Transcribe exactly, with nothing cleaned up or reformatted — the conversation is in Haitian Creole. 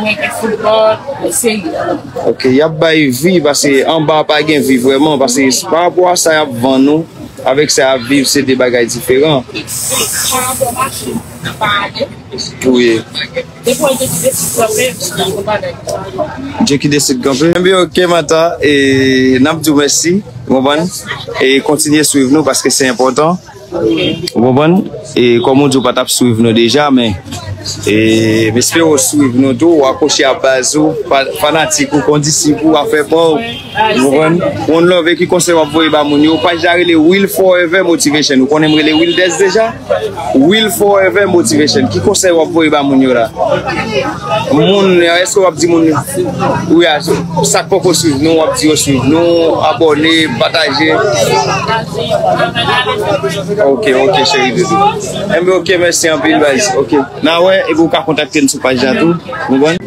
mwen gen foutbòl, seri. Ok, y ap bay vi, paske anba pa gen vi vrèman, paske pa rapò a sa y ap vann nou, avèk sa y ap viv, se de bagay diferan. Wi, pa rapò machin, pa ale. Wi. Depi w gen ki deside kanpe, se yon bagay. Dye ki deside kanpe. Ebyen, ok, Mata, e n ap di w mèsi, ou konprann? E kontinye swiv nou, paske se enpòtan. Ou konprann? E kòm ou di, ou pa t ap swiv nou deja, men e, m espere w swiv nou tou, w akwoche a baz ou, pa- fanatik ou, kondisip ou, afè pa w. Ou konprann? One Love, e ki konsèy w ap voye ba moun yo? Paj la rele Will Forever Motivation. Ou konnen m rele Wildès deja? Will Forever Motivation. Ki konsèy w ap voye ba moun yo la? Moun, èske w ap di moun, wi, a, sa k poko swiv nou, w ap di yo swiv nou, abòne, pataje? Ok, ok, cheri doudou. Enben, ok, mèsi anpil, baz. Ok. N a wè, epi w ka kontakte n sou paj la tou. Ou konprann?